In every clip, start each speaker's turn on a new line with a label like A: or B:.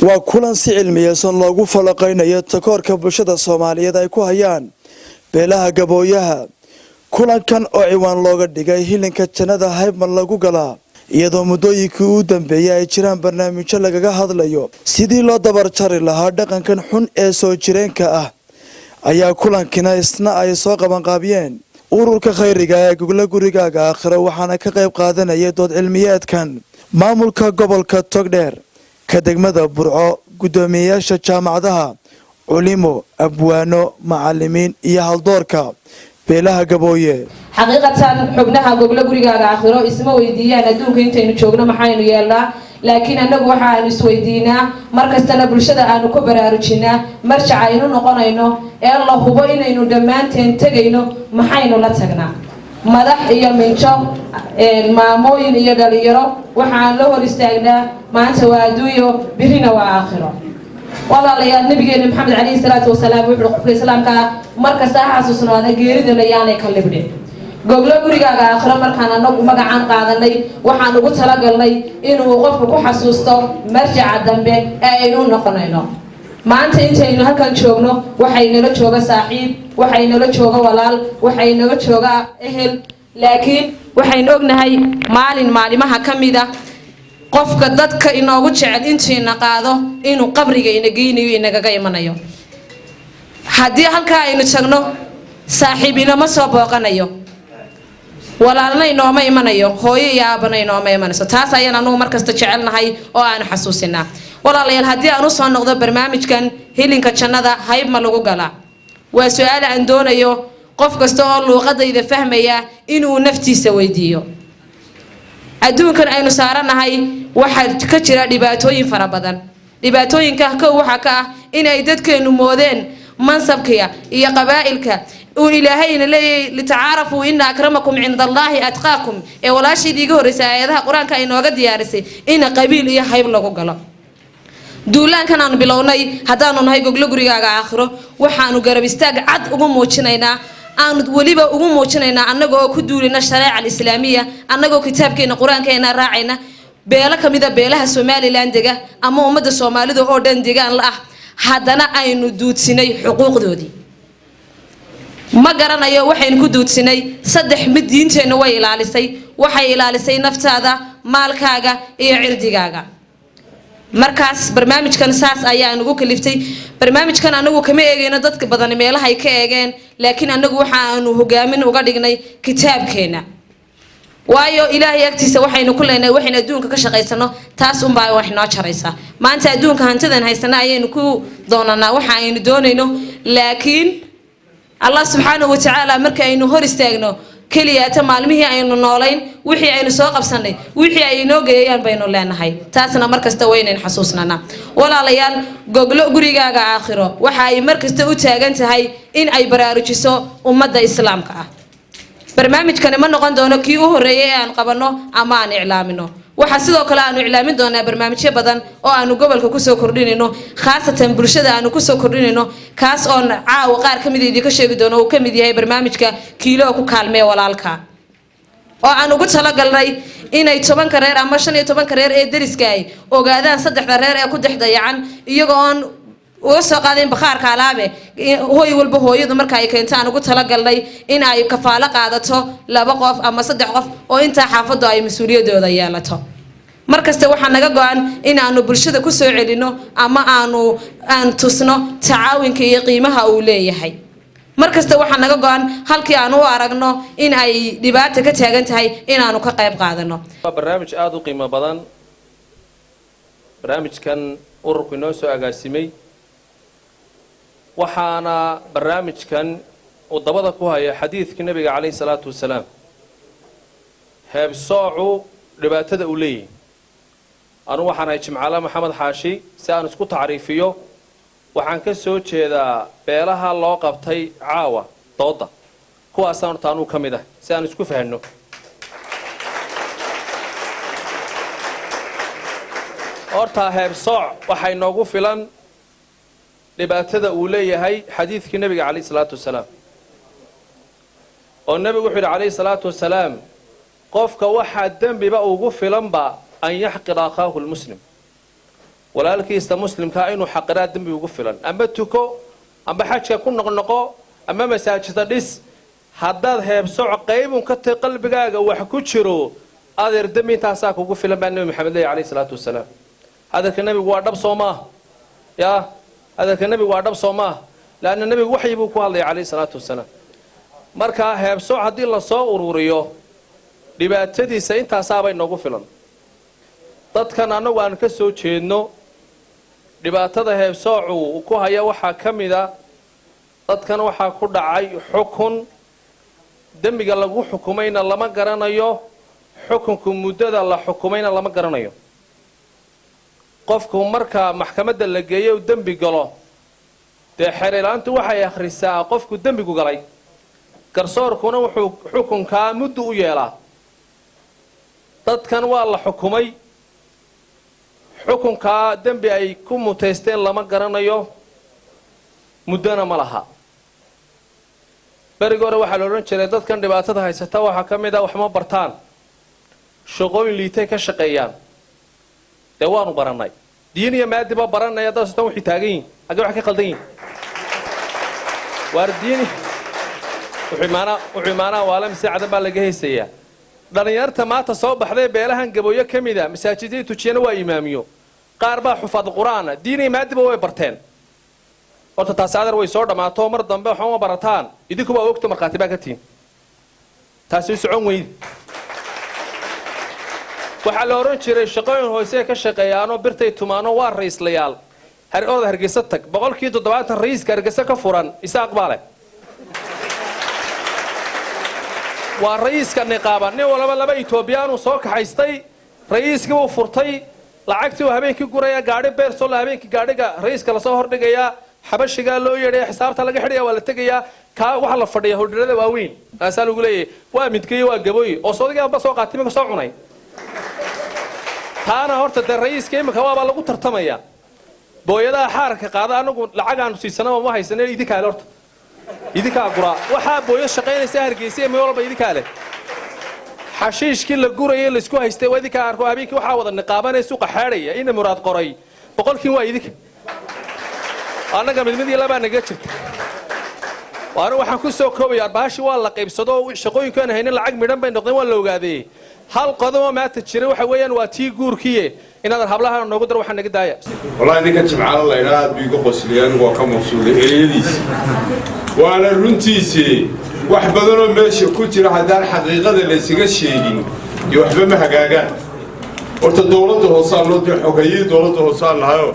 A: Waa kulan si cilmiyeysan loogu falaqaynayo takoorka bulshada Soomaaliyeed ay ku hayaan beelaha Gabooyaha. Kulankan oo ciwaan looga dhigay "Hilinka jannada haybma lagu galaa?", iyadoo muddooyinkii u dambeeyay ay jiraan barnaamijyo lagaga hadlayo sidii loo dabar jari lahaa dhaqankan xun ee soo jireenka ah, ayaa kulankina isna ay soo qabanqaabiyeen ururka khayriga ee Gogla Gurigaaga Aakhiro. Waxaana ka qayb qaadanayay dood cilmiyeedkan maamulka gobolka Togdheer, ka degmada Burco, guddoomiyeyaasha jaamacadaha, culimo, abwaano, macalimiin iyo haldoorka beelaha Gabooye.
B: Xaqiiqatan, xubnaha Goglo Gurigaaga Aakhiro isma weydiiyaan adduunka intaynu joogno maxaynu yeelnaa, laakiin annagu waxa aanu isweydiinaa markastana bulshada aanu ku baraarujinaa marjac aynu noqonayno ee la hubo inaynu dhammaanteen tegayno, maxaynu la tagnaa? Madax iyo minjo, maamooyin iyo dhalinyaro, waxaan la hor istaagnaa maanta waa adduunyo, birina waa aakhiro. Walaalayaal, nabigeena Maxamed calayhi salaatu wasalaam wuxuui qofka islaamka ah mar kasta ha xasuusnaada geeridana yaanay ka libdhin. Goglo Gurigaaga Aakhiro markaan anagu magacaan qaadanay, waxaan ugu talagalnay inuu qofku ku xasuusto marjaca dambe ee aynu noqonayno. Maanta intaynu halkan joogno waxaynala jooga saaxiib, waxaynala jooga walaal, waxaynala jooga ehel, laakiin waxaynu ognahay maalin maalimaha ka mid ah qofka dadka inoogu jecel intiina qaado inuu qabriga ina geynayo, inagaga imanayo. Haddii halkaa aynu tagno, saaxiib inama soo booqanayo, walaalna inooma imanayo, hooyo iyo aabana inooma imanayso. Taas ayaan anugu markasta jecelnahay oo aanu xasuusinaa. Walaalayaal, haddii aan usoo noqdo barnaamijkan "Hilinka jannada hayb ma lagu galaa?", waa su-aal aan doonayo qof kasta oo luuqadayda fahmaya inuu naftiisa weydiiyo. Adduunkan aynu saaranahay waxaa ka jira dhibaatooyin fara badan. Dhibaatooyinka kow waxaa ka ah in ay dadkeenu moodeen mansabka iyo qabaa'ilka uu Ilaahayna leeyahay litacaarafuu ina akramakum cinda Allaahi atqaakum, ee walaashaydii iga horreysay aayadaha Qur-aanka ay nooga diyaarisay, ina qabiil iyo hayb lagu galo. Duulaankan aanu bilownay haddaanu nahay Goglo Gurigaaga Aakhiro, waxaanu garab istaag cad ugu muujinaynaa, aanu weliba ugu muujinaynaa annagoo ku duulina shareeca alislaamiya, annagoo kitaabkeena Qur-aankeena raacayna, beelo kamida beelaha Somaliland dega ama ummadda Soomaalida oo dhan degaan la ah, haddana aynu duudsinay xuquuqdoodii. Ma garanayo waxaynu ku duudsinay. Saddex mid diinteennu way ilaalisay. Waxay ilaalisay naftaada, maalkaaga iyo cirdigaaga. Markaas barnaamijkan saas ayaa nugu kaliftay. Barnaamijkan anagu kama eegayno dadka badan meelahay ka eegeen, laakiin anagu waxaanu hogaamin uga dhignay kitaabkeena, waayo Ilaahay agtiisa waxaynu ku leenahay waxaynu adduunka ka shaqaysano, taas unbaa wax noo jaraysa. Maanta adduunka hantidan haysana ayaynu ku doonanaa waxa aynu doonayno, laakiin Allah subxaanahu watacaala marka aynu hor istaagno keliyaata maalmihii aynu noolayn, wixii aynu soo qabsanay, wixii ay inoo geeyayaan baynu leenahay. Taasna markasta waynayn xasuusnanaa. Walaalayaal, Goglo Gurigaaga Aakhiro waxa ay markasta u taagan tahay in ay baraarujiso ummadda islaamka ah. Barnaamijkani ma noqon doono kii u horreeyay ee aan qabanno ama aan iclaamino. Waxaa sidoo kale aanu iclaamin doonaa barnaamijyo badan oo aanu gobolka kusoo kordhinayno, khaasatan bulshada aanu kusoo kordhinayno, kaas oon caawa qaar ka mid idinka sheegi doono, uu ka mid yahay barnaamijka Kiiloo ku kaalmee walaalka, oo aan ugu talagalnay inay 10-ka reer ama 15-ka reer ee deriska ay ogaadaan saddexda reer ee ku dex dayacan, iyagoo oon uga soo qaadeen bakhaarka alaabe. Hooy walba hooyadu marka ay keento aan ugu talagalnay in ay kafaalo qaadato laba qof ama saddex qof, oo intaa xaafaddu ay mas-uuliyadooda yeelato. Mar kasta waxaa naga go-an in aanu bulshada ku soo celino ama aanu aan tusno tacaawinka iyo qiimaha uu leeyahay. Mar kasta waxaa naga go-an halkii aan u aragno in ay dhibaata ka taagan tahay inaanu ka qayb qaadano.
C: Waa barnaamij aada u qiimo badan barnaamijkan ururku inoo soo agaasimay, waxaana barnaamijkan uu dabada ku haya xadiidkii Nabiga calayhi salaatu wasalaam, heebsoocu dhibaatada uu leeyahay. Anugu waxaan ahay Jimcaale Maxamed Xaashi. Si aan isku tacriifiyo, waxaan ka soo jeedaa beelaha loo qabtay caawa doodda, kuwaasaan horta anugu ka mid ah, si aan isku fahanno. Horta heebsooc waxay noogu filan dhibaatada uu leeyahay xadiidkii Nebiga calayhi salaatu wasalaam, oo Nebigu wuxuu yidhi calayhi salaatu wasalaam, qofka waxaa dembiba ugu filanba an yaxqira akhaahu lmuslim. Walaalkiisa muslimkaa inuu xaqiraa dembi ugu filan. Ama tuko, amba xajka ku noqnoqo, ama masaajida dhis, haddaad heebsoco qaybun ka tahy, qalbigaaga wax ku jiro, adeer, dembi intaasaa kugu filan baa Nebi Maxamed leeya calayhi salaatu wasalaam. Hadalka nebigu waa dhab, soo maaha? Yaa, hadalka nebigu waa dhab, soo maaha? Leanna nebigu waxyi buu ku hadlaya calayhi salaatu wasalaam. Markaa heebsooc haddii lasoo ururiyo dhibaatadiisa, intaasaabay noogu filan. Dadkan annagu aan ka soo jeedno, dhibaatada heebsoocu uu ku haya waxaa ka mida, dadkan waxaa ku dhacay xukun. Dembiga lagu xukumayna lama garanayo, xukunku muddada la xukumayna lama garanayo. Qofku markaa maxkamadda la geeyo uu dembi galo, dee xeerilaantu waxay akhrisaa qofku dembigu galay, garsoorkuna wuxuu xukunkaa muddo u yeelaa. Dadkan waa la xukumay, xukunkaa dembi ay ku mutaysteen lama garanayo, muddona ma laha. Berigi hore waxaa la odhan jiray dadkan dhibaatada haysata waxaa ka mid ah waxma bartaan, shaqooyin liitay ka shaqeeyaan. Dee waanu barannay, diin iyo maadiba baranaya. Dad tan waxay taagan yihin xaggee wax ka qaldan yihin? Waar diin wuxuu imaanaa waala mise cadan baa laga haysayaa. Dhalinyarta maanta soo baxday beelahan Gabooyo ka mida, masaajidii tujiyana waa imaamiyo, qaar baa xufaad Qur-aana, diin iyo maadiba way barteen. Horta taasi, adeer, way soo dhammaato. Mar dambe waxba ma barataan, idinku waa ogta, markhaati baa ka tihin. Taasi socon weyn. Waxaa la odhan jiray shaqooyin hoose ka shaqeeyaanoo birtay tumaano, waa ra'iislayaal. Orda Hargeysa tag, 70% ra'iiska Hargeysa ka furan Isaaq baa leh. Waa ra'iiska niqaaba, nin walba laba Etoobiyaanuu soo kaxaystay, ra'iiskii buu furtay, lacagtii uu habeenkii guraya, gaadhi beersolla habeenkii gaadhiga ra'iiska lasoo hordhigayaa, xabashigaa loo yeedhaya, xisaabta laga xidhaya, waa la tegayaa. Kaa waxaa la fadhiya hodhirada waaweyn, taasaa lagu leeyahay waa midgeyo, waa Gabooyi oo soodiga amba soo qaatay, iminka soo cunay. Taana horta dee ra'iiska iminka waabaa lagu tartamaya. Booyadaha xaarka qaada anagu lacag aanu siisanaba ma haysane, idinkaa le horta, idinkaa guraa. Waxaa booyo shaqaynaysa Hargeysa meel walba idinkaa leh. Xashiishkii la gurayay laysku haystay waa idinkaa arko. Habeenkii waxaa wada niqaabanaya suuqa xeedhaya ina Muraad qoray, boqolkii waa idinka. Annaga mid mid iyo labaa naga jirta. Waana waxaan ku soo koobaya, arbaashi waa la qaybsado, shaqooyinkaan haynin lacag midhan bay noqdeen, waa la ogaadee. Hal qodobo maanta jira waxa weeyaan waa tii guurkiye inaadan hablaha noogu dar, waxaa naga daaya.
D: Wallahi ninka Jimcaalo la idhaa aad buu iga qosliyay. Anigu waa ka mabsuuday ereyadiisi, waana runtiisii. Wax badanoo meesha ku jira haddaan xaqiiqada laysaga sheegin iyo waxba ma hagaagaan. Horta dowladda hoosaan loo dee, xogayihii dowladda hoosaan nahayoo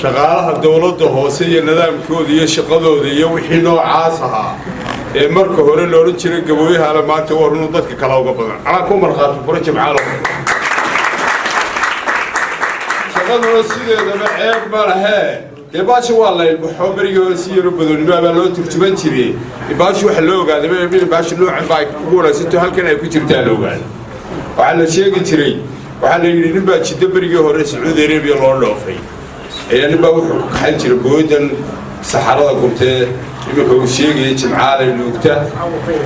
D: shaqaalaha dowladda hoose iyo nidaamkooda iyo shaqadooda iyo wixii noocaas ahaa ee marka hore la odhan jiray Gabooyahaale, maanta waa runu, dadka kala uga badan. Anaa ku markhaati fura Jimcaalo. Shaqaduna sideedaba ceeb ma lahee. Dee baasha waa la ilbaxo, berigii hore si yaro badoonnimoa baa loo turjuman jiray. Baashu waxa loo ogaaday baasha noocan baa ay kugu wanaagsanto, halkan ay ku jirtaa la ogaaday. Waxaa la sheegi jiray, waxaa la yidhi nin baa Jiddo berigii hore Sacuudi Arabiya loo dhoofay ayaa nin baa wuxuu ku kaxayn jiray booydan saxarada gurtee iminka uu sheegaya Jimcaalay nuugta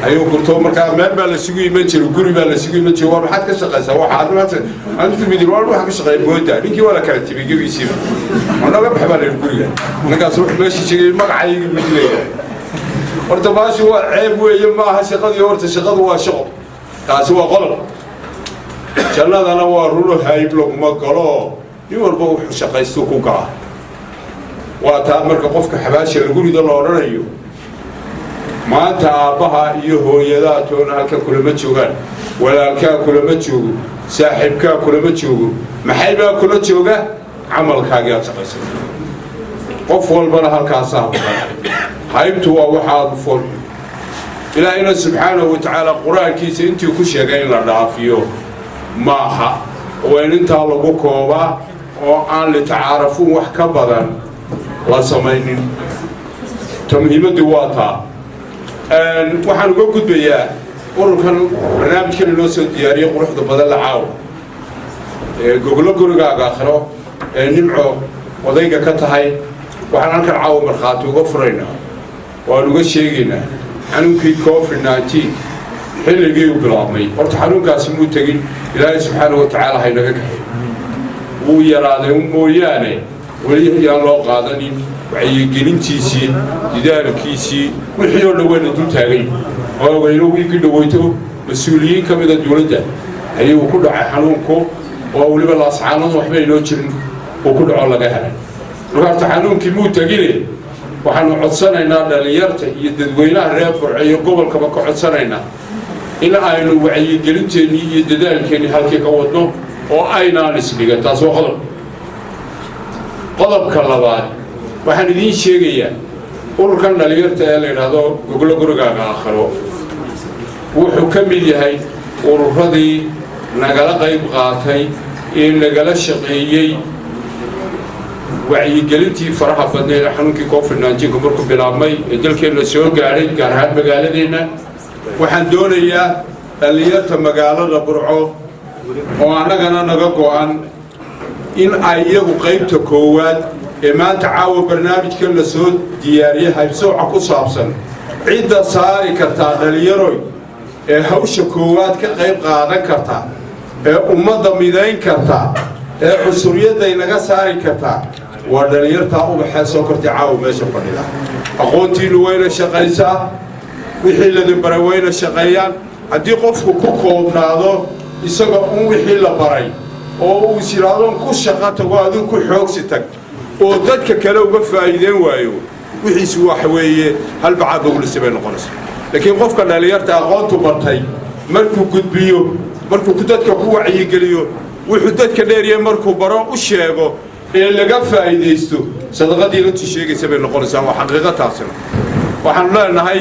D: ayuu gurto. Markaa meel baa lasugu iman jiray, guri baa lasugu iman jiray. Waa maxaad ka shaqaysaa? Waxaad waa waxaan ka shaqeeya booyda. Ninkii waa la kala tibay gebiisiiba, waa naga bax baa la yidhi guriga. Ninkaas wuxuu meesha sheegay magacaygii buu dilayaa. Horta baashu waa ceeb weeye, maaha shaqadii. Horta shaqadu waa shaqo, taasi waa qodob. Jannadana waa runo, hayb laguma galo, nin walba wuxuu shaqaysto ku galaa. Waa taa marka qofka xabaasha lagu rido la odhanayo maanta aabbaha iyo hooyadaa toona halkan kulama joogaan, walaalkaa kulama joogo, saaxiibkaa kulama joogo, maxay baa kula jooga? Camalkaagii aad shaqaysatay. Qof walbana halkaasaa huban. Haybtu waa waxaad u fool. Ilaahayna subxaanahu wa tacaala Qur-aankiisa intii ku sheegay in la dhaafiyo maaha, waa in intaa lagu koobaa oo aan litacaarafuun wax ka badan la samaynin. Ta muhiimaddu waa taa. Waxaan uga gudbayaa ururkan barnaamijkan inoo soo diyaariyey quruxda badan la caawa ee Goglo Gurigaaga Aakhiro ee Nimco odayga ka tahay. Waxaan halkan caawa markhaati uga furaynaa, waan uga sheegaynaa xanuunkii COVID-19 xilligii uu bilaabmay. Horta xanuunkaasi muu tegin, Ilaahay subxaanahu wa tacaala haynaga kaxay. Wuu yaraaday un mooyaane, weli yaan loo qaadanin wacyigelintiisii, didaalkiisii, wixii oo dhan wayna dul taagay oo weyno. Wiigii dhaweyto mas-uuliyiin ka mida dowladda ayuu ku dhacay xanuunku, oo weliba Laascaanadu waxba inoo jirin uu ku dhaco laga helay. Marka horta xanuunkii muu tegine. Waxaanu codsanaynaa dhallinyarta iyo dadweynaha reer Burco iyo gobolkaba ka codsanaynaa in aynu wacyigelinteennii iyo dadaalkeennii halkii ka wadno oo aynaan isdhigan. Taas waa qodob. Qodobka labaad, waxaan idiin sheegayaa ururkan dhallinyarta ee la yidhaahdo Goglo Gurigaaga Aakhiro wuxuu ka mid yahay ururadii nagala qayb qaatay ee nagala shaqeeyey wacyigelintii faraha badneed ee xanuunkii COVID-19-ka markuu bilaabmay ee dalkeenna soo gaadhay, gaar ahaan magaaladeenna. Waxaan doonayaa dhallinyarta magaalada Burco oo annagana naga go'an in ay iyagu qaybta koowaad ee maanta caawa barnaamijkan la soo diyaariyay haybsooca ku saabsan cidda saari kartaa dhallinyaroy ee hawsha koowaad ka qayb qaadan karta ee ummadda midayn karta ee cusuryadday naga saari kartaa waa dhallinyartaa ubaxee soo kortay caawa meesha fadhida. Aqoontiinnu wayna shaqaysaa, wixii ladin baray wayna shaqeeyaan. Haddii qofku ku koobnaado isaga un wixii la baray oo uu is yidhaahdo ku shaqo tago, adigu ku xoogsi tag oo dadka kale uga faa'iideen waayo, wixiisu waxa weeye halbacaad lagu lisay bay noqonaysa. Laakiin qofka dhallinyarta aqoontu bartay markuu gudbiyo, markuu dadka ku wacyigeliyo, wuxuu dadka dheeriya markuu baro u sheego ee laga faa'iidaysto, sadaqadii inantu sheegaysa bay noqonaysaa. Waa xaqiiqo taasina. Waxaanu leenahay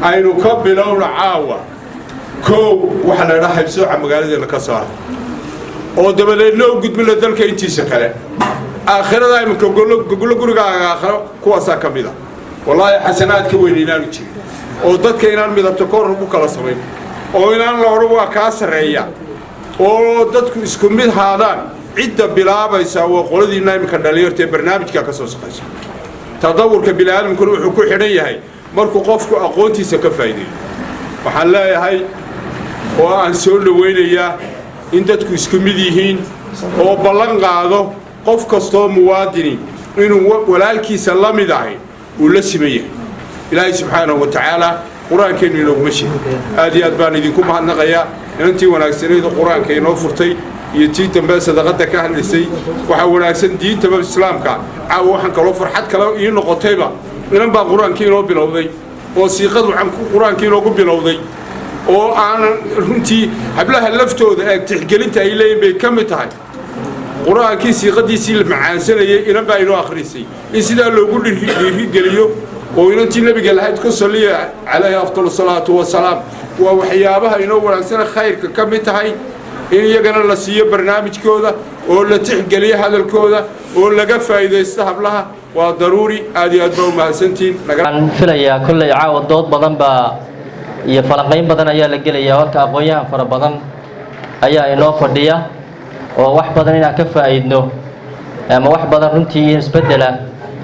D: aynu ka bilowna caawa kow waxaa la idhaha haybsooca magaaladeena ka saara, oo dabadeedna u gudbina dalka intiisa kale. Aakhirada iminka Goglo Gurigaaga Aakhiro kuwaasaa ka mid a. Wallaahi xasanaad ka weyn inaanu jirin oo dadka inaan midabto kor ugu kala samayn oo inaan la odhan waa kaa sarreeya oo dadku isku mid haadaan. Cidda bilaabaysaa waa qoladiinna iminka dhallinyarta ee barnaamijkaa ka soo shaqaysa. Tadawurka bini'aadamkuna wuxuu ku xidhan yahay markuu qofku aqoontiisa ka faa'iideeyo. Waxaan leeyahay oo aan soo dhowaynayaa in dadku isku mid yihiin oo ballan qaado qof kastoo muwaadini inuu walaalkiisa la mid ahay uu la siman yahay. Ilaahay subxaanahu wa tacaala qur-aankeennu inooguma sheegay. Aad iyo aad baan idinku mahadnaqayaa inantii wanaagsaneedu qur-aanka inoo furtay iyo tii dambe sadaqadda ka hadlaysay. Waxaa wanaagsan diintaba islaamka. Caawa waxaan kaloo farxad kale ii noqotayba inan baa qur-aankii inoo bilowday oo siiqad waxaan qur-aankii inoogu bilowday oo aanan runtii hablaha laftooda eeg tixgelinta ay leeyihin bay ka mid tahay. Qur-aankii siiqadiisii la macaansanayay inan baa inoo akhrisay. In sidaa loogu dhiirigeliyo oo inantii nebiga lahayd ku saliya calayhi afdal salaatu wasalaam waa waxyaabaha inoo wanaagsana khayrka ka mid tahay, in iyagana la siiyo barnaamijkooda oo la tixgeliyo hadalkooda oo laga faa'iidaysto hablaha waa daruuri. Aad iyo aad baa u mahadsantihiin.
E: Waxaan filayaa kolley caawa dood badan baa iyo falanqayn badan ayaa la gelayaa. Halka aqoon-yahan fara badan ayaa inoo fadhiya oo wax badan inaan ka faa'iidno ama wax badan runtii in isbeddela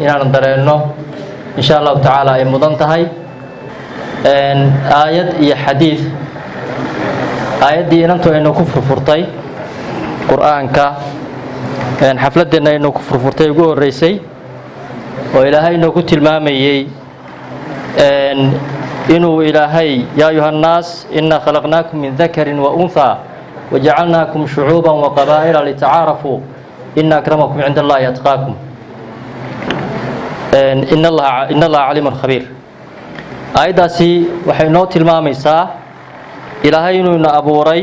E: inaan dareenno insha Allahu tacaala ay mudan tahay. Aayad iyo xadiid, aayaddii inantu aynu ku furfurtay qur-aanka xafladdeenna aynu ku furfurtay ugu horreysay oo Ilaahay inoo ku tilmaamayey inuu Ilaahay yaa ayuha annaas inaa khalaqnaakum min dakarin wa unthaa wajacalnaakum shucuuban wa qabaa'ila litacaarafuu ina akramakum cinda Allahi atqaakum in Allaha caliimun khabiir. Aayaddaasi waxay noo tilmaamaysaa Ilaahay inuu ina abuuray,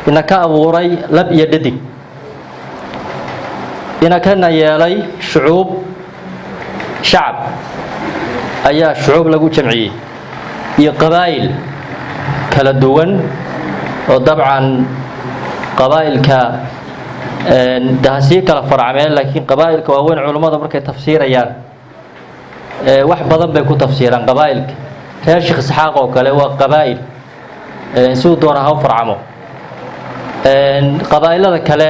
E: ina ka abuuray lab iyo dhadig, ina kana yeelay shucuub. Shacab ayaa shucuub lagu jamciyey iyo qabaa'il kala duwan oo dabcan qabaa'ilka dahasii kala farcameen, laakiin qabaa'ilka waaweyn culummada markay tafsiirayaan wax badan bay ku tafsiiraan. Qabaa'ilka reer Sheekh Isxaaq oo kale waa qabaa'il, siduu doona ha u farcamo. Qabaa'ilada kale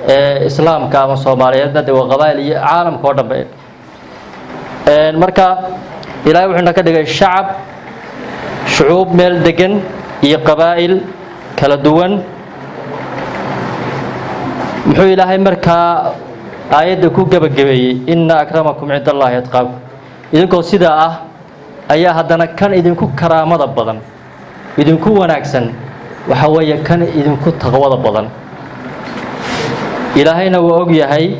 E: ee islaamka ama Soomaaliyeedna de waa qabaa'il iyo caalamka oo dhanba. Marka Ilaahay wuxuuna ka dhigay shacab, shucuub meel degan iyo qabaa'il kala duwan. Muxuu Ilaahay markaa aayadda ku gebagabeeyey? Inna akramakum cinda Allaahi atqaakum. Idinkoo sidaa ah ayaa haddana kan idinku karaamada badan, idinku wanaagsan, waxa weeye kan idinku taqwada badan. Ilaahayna waa og yahay,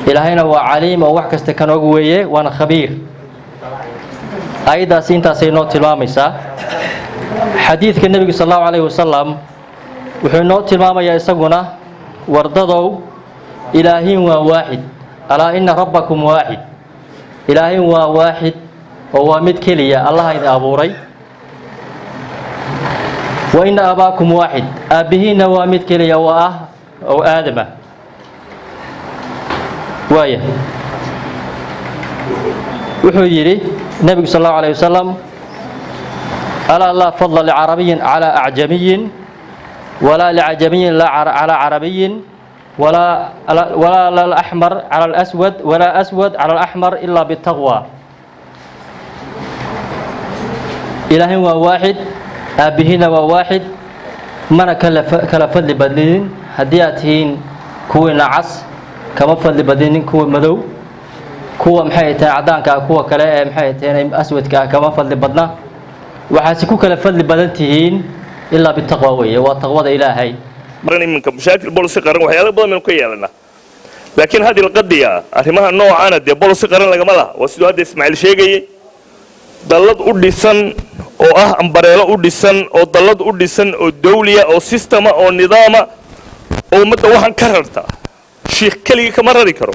E: Ilaahayna waa caliim oo wax kasta kan og weeye, waana khabiir. Aayaddaasi intaasay noo tilmaamaysaa. Xadiidka Nebigu sal Allahu calayhi wasalam wuxuu inoo tilmaamayaa isaguna: wardadow, Ilaahiin waa waaxid. Alaa inna rabbakum waaxid. Ilaahiin waa waaxid oo waa mid keliya, Allaha idin abuuray. Wa inna abaakum waaxid. Aabbihiinna waa mid keliya, oo ah oo Aadama waaya. Wuxuu yidhi Nebigu sal Allahu alayh wasalam: alaa laa fadla licarabiyin calaa acjamiyin, walaa licajamiyin calaa carabiyin, walaa lalaxmar cala alaswad, walaa aswad cala alaxmar, ilaa bitaqwa. Ilaahin waa waaxid, aabbihiinna waa waaxid, mana kala fadli badnidin. Haddii aad tihiin kuwiina cas, kama fadli badninin kuwa madow. Kuwa maxay tahay caddaanka ah, kuwa kale ee maxay tahay aswadka ah kama fadli badna. Waxaase ku kala fadli badan tihiin ilaa bitaqwa weeye, waa taqwada Ilaahay.
F: Iminka mashaakil policy qaran waxyaalo badan baynu ka yeelanaa, laakiin hadil qadiya arrimaha noocaana dee policy qaran lagama laha. Waa siduu hadda Ismaaciil sheegayay, dallad u dhisan oo ah umbrella u dhisan oo dallad u dhisan oo dawliya oo system ah oo nidaama oo ummadda waxaan ka rarta. Shiikh keligii kama rari karo.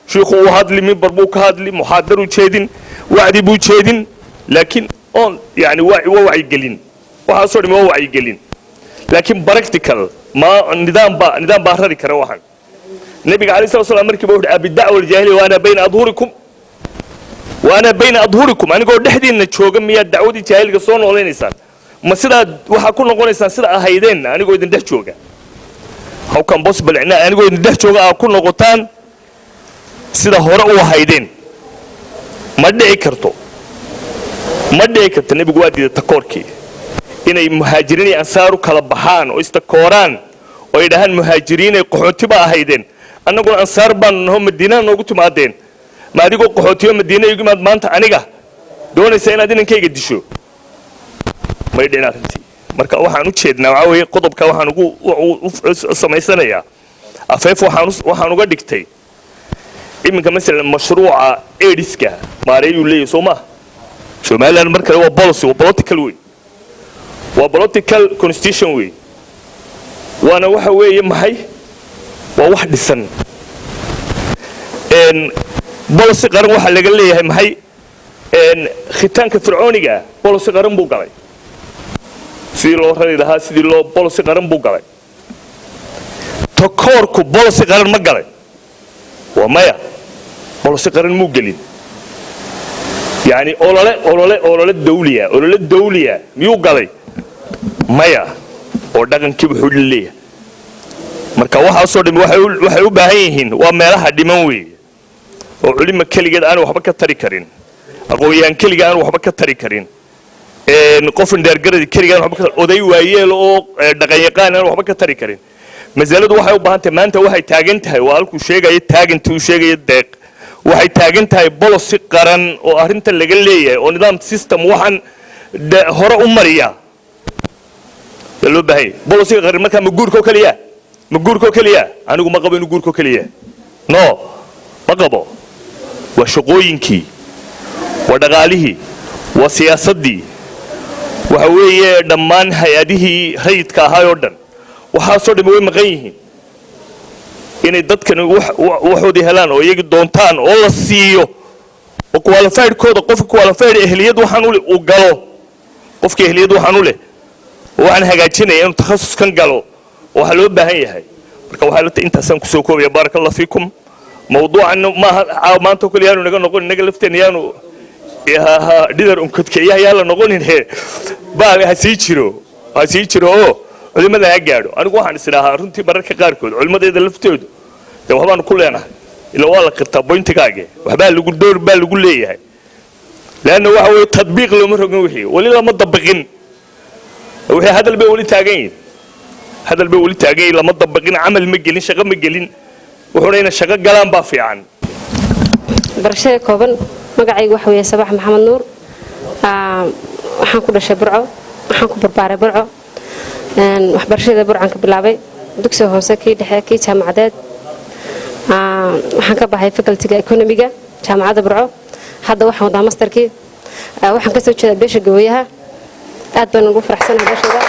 F: Shiikhu uu hadli, mimbar buu ka hadli, muxaadaruu jeedin, wacdi buu jeedin, laakiin on yani waa wacyigelin. Waxaasoo dhami waa wacyigelin, laakiin practical ma nidaam baa rari kara waxaan. Nabiga calayhi salatu wasalaam markiiba wuxuu abidacwa aljaahiliya wa ana bayna adhurikum, wa ana bayna adhurikum. Anigoo dhexdiinna jooga miyaa dacwadii jaahiliga soo noolaynaysaan? Ma sidaa waxaa ku noqonaysaan sida ahaydeen anigoo idin dhex jooga? How can possible anigoo idin dhex jooga aa ku noqotaan sida hore u ahaydeen? Ma dhici karto, ma dhici karto. Nebigu waa diiday takoorkii, inay muhaajiriin iyo ansaaru kala baxaan oo istakooraan oo ay dhahaan muhaajiriinay qaxooti ba ahaydeen, annaguna ansaar baanu naho, Madiinaa noogu timaadeen. Ma adigoo qaxootiyo Madiina igu imaad maanta aniga doonaysa inaad inankayga disho? May dhicin arrintii. Marka waxaan u jeednaa waxaa weeye, qodobka waxaan ugu samaysanayaa afeef, waxaan uga dhigtay iminka masalan mashruuca AIDS-ka maareeyuu leeyahy, soo maaha? Somaliland mar kale waa policy, waa political wey, waa political constitution wey, waana waxa weeye maxay, waa wax dhisan policy qaran waxaa laga leeyahay. Maxay khitaanka fircooniga ah policy qaran buu galay, sidii loo rari lahaa, sidii loo policy qaran buu galay. Takoorku policy qaran ma galay? Waa maya, policy qaran muu gelin. Yani olole dawliya, olole dawliya miyuu galay? Maya, oo dhaqankii wuxuu leeyahay. Marka waxaasoo dhami waxay u baahan yihiin, waa meelaha dhiman weeye oo culima keligeed aan waxba ka tari karin, aqoon-yahan keliga aan waxba ka tari karin, qof indheergaradi keliga aan waxba ka, oday waayeel oo dhaqanyaqaan aan waxba ka tari karin. Masaladu waxay u baahan tahay maanta, waxay taagan tahay, waa halkuu sheegayo taagantii uu sheegayo Deeq, waxay taagan tahay policy qaran oo arrinta laga leeyahay oo nidaam system waxaan hore u mariya baa loo baahan yahay. Policy-ga qaran markaa ma guurkoo keliya? Ma guurkoo keliya? Anigu ma qabo inuu guurkoo keliya. No, ma qabo. Waa shaqooyinkii, waa dhaqaalihii, waa siyaasaddii, waxa weeye dhammaan hay-adihii rayidka ahaa oo dhan. Waxaasoo dhami way maqan yihiin. Inay dadkani waxoodii helaan oo iyagii doontaan oo la siiyo oo qualified-kooda, qofka qualified ehliyad waxaan u leh uu galo, qofka ehliyad waxaan u leh oo waxaan hagaajinaya inuu takhasuskan galo, waxaa loo baahan yahay. Marka waxaa la intaasaan kusoo koobaya. Baaraka Allah fiikum. Mawduucan maaha caawa maanta oo kale yaanu naga noqon, innaga lafteena yaanu dhidar unkadkeeyaha yaa la noqonin. He baal ha sii jiro, ha sii jiro oo culimada ha gaadho. Anigu waxaan is idhaahaa runtii mararka qaarkood culimadeeda laftoodu dee waxbaanu ku leenahay, ila waa la qirtaa point-igaage, waxbaa lagu door baa lagu leeyahay, leanna waxa weeye tadbiiq looma rogin, wixii weli lama dabiqin, wixii hadal bay weli taagan yihin. Hadal bay weli taagay, lama dabaqin, camal ma gelin, shaqo ma gelin. Wuxuuna ina shaqo galaan baa fiican.
G: Barashada kooban, magacaygu waxa weeye Sabax Maxamed Nuur. Waxaan ku dhashay Burco, waxaan ku barbaaray Burco. Waxbarashada Burcaan ka bilaabay, dugsiga hoose, kii dhexe, kii jaamacadeed. Waxaan ka baxay facultyga economyga jaamacadda Burco. Hadda waxaan wadaa masterkii. Waxaan kasoo jeedaa beesha Gabooyaha. Aad baan ugu faraxsanahay beeshayda.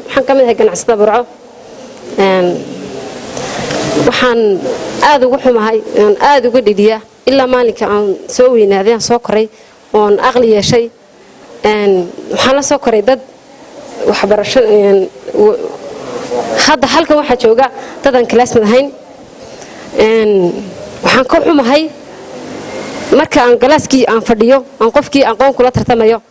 G: Waxaan ka mid ahay ganacsatada Burco. Waxaan aada uga xumahay, aan aada uga dhidhiya, ilaa maalinka aan soo weynaaday, aan soo koray oon aqli yeeshay, waxaan la soo koray dad waxbarasho. Hadda halkan waxaa jooga dad aan classmate ahayn. Waxaan ka xumahay marka aan classkii aan fadhiyo, aan qofkii aqoon kula tartamayo,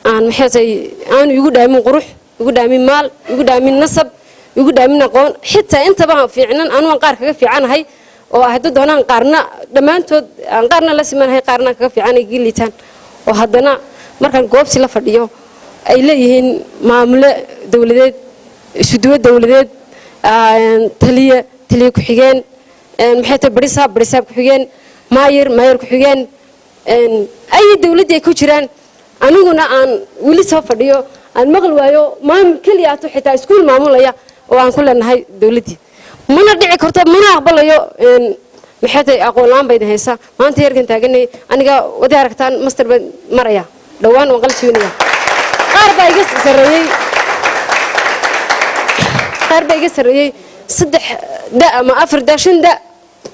G: aan maxay aanu igu dhaamin qurux, igu dhaamin maal, igu dhaamin nasab, igu dhaamin aqoon, xitaa intaba fiicnan anu aan qaar kaga fiicanahay oo ah haddii doonaan qaarna dhammaantood aan qaarna la simanahay, qaarna aan kaga fiicanay giliitaan, oo haddana markaan goobtii la fadhiyo ay leeyihiin maamule dowladeed, isuduwo dowladeed, taliye, taliye ku-xigeen, maxay tahay, barisaab, barisaab ku-xigeen, maayir, maayir ku-xigeen, ay dowladdii ay ku jiraan, aniguna aan weli soo fadhiyo, aan maqli waayo maamul keliya ato, xitaa iskuul maamulaya oo aan ku leenahay dowladdii. Mana dhici karto, mana aqbalayo. Maxay tahay, aqoon la-aan bayna haysaa. Maanta heerkan taaganay aniga wadi aragtaan, master baan maraya, dhowaan waan qala jibinaya. Qaar baa iga sarreeyey, qaar baa iga sarreeyey saddex da ama afar da, shan da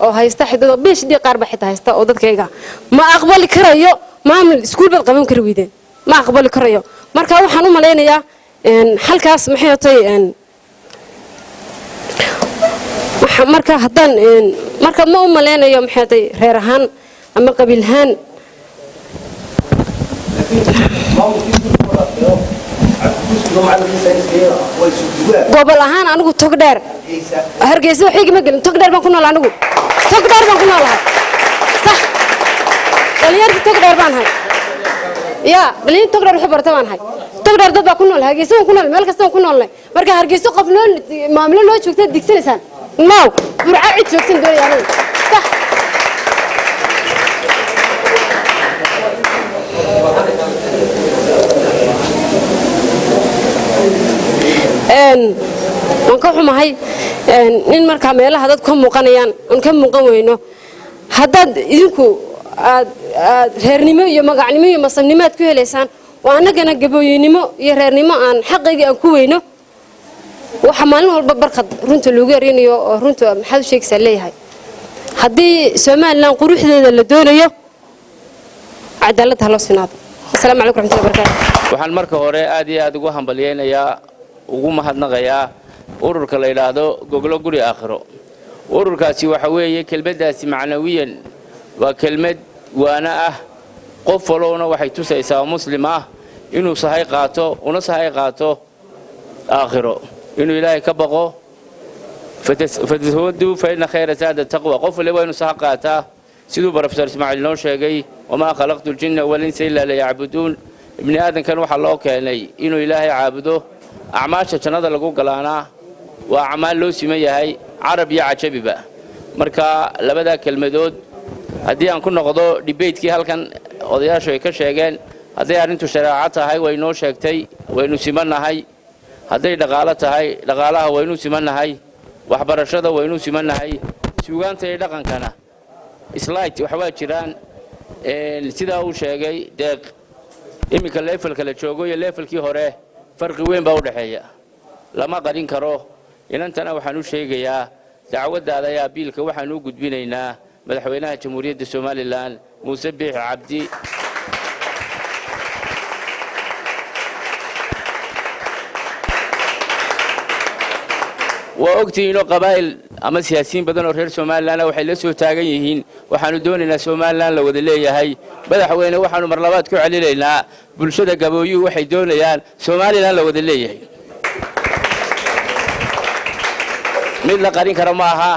G: oo haysta xidado PhD, qaar baa xitaa haysta oo dadkayga. Ma aqbali karayo maamul iskuul baad qaban kari weydeen, ma aqbali karayo. Marka waxaan u malaynayaa halkaas maxay tahay, marka haddaan marka ma u malaynayo maxay tahay reer ahaan ama qabiil ahaan. Gobol ahaan anigu tog dheer, Hargeysa wax igama gelin. Tog dheer baan ku nool, anigu tog dheer baan ku noolahay. Sax, dhalinyarta tog dheer baan hay ya, dhalinyarta tog dheer waxay barata baan hay. Tog dheer dad baa ku nool, Hargeysa waan ku nool, meel kasta waan ku noolnay. Marka Hargeysa qof noo maamulo noo joogta digsanaysaan now, Burca cid joogsan doonaya anigu. Sax. Waan ka xumahay in markaa meelaha dad ka muuqanayaan oon ka muuqan weyno. Haddaad idinku aad aad reernimo iyo magacnimo iyo masabnimo aad ku helaysaan oo annagana gabooyinimo iyo reernimo aan xaqaygii aan ku weyno, waxa maalin walba barkad runta loogu erinayo oo runta maxaad u sheegaysaa leeyahay. Haddii Somaliland quruxdeeda la doonayo, cadaaladda ha loo sinaado. Asalaamu calaykum raxmatullahi barakatu.
H: Waxaan marka hore aad iyo aad ugu hambalyaynayaa, ugu mahadnaqayaa ururka la yidhaahdo Goglo Guri Aakhiro. Ururkaasi waxa weeye kelmaddaasi macnawiyan waa kelmad waana ah, qof walowna waxay tusaysaa oo muslim ah inuu sahay qaato, una sahay qaato aakhiro, inuu Ilaahay ka baqo. Fataswaduu fa inna khayra zaada taqwa. Qof waliba waa inuu saha qaataa, siduu Professor Ismaaciil noo sheegay: wamaa khalaqtu ljinna walinsa ilaa liyacbuduun. Ibni aadankan waxaa loo keenay inuu Ilaahay caabudo. Acmaasha jannada lagu galaanaa waa acmaal loo siman yahay, carab iyo cajabiba. Marka labadaa kelmadood haddii aan ku noqdo debatekii halkan odayaashu ay ka sheegeen, hadday arrintu shareeco tahay way noo sheegtay, waynu simannahay. Hadday dhaqaalo tahay, dhaqaalaha waynu simannahay. Waxbarashada waynu simannahay. Suugaanta iyo dhaqankana slight waxbaa jiraan, sidaa uu sheegay Deeq. Iminka levelka la joogo iyo levelkii hore farqi weyn baa u dhexeeya, lama qarin karo. Inantana waxaan u sheegayaa, dacwaddaada ayaa biilka waxaan u gudbinaynaa madaxweynaha Jamhuuriyadda Somaliland, Muuse Biixi Cabdi. Waa ogtihiinoo qabaa'il ama siyaasiyiin badan oo reer Somaliland waxay la soo taagan yihiin waxaanu doonaynaa Somaliland la wada leeyahay. Madaxweyne, waxaanu mar labaad ku celinaynaa, bulshada Gabooyuhu waxay doonayaan Somaliland la wada leeyahay. Mid la qarin karo ma aha.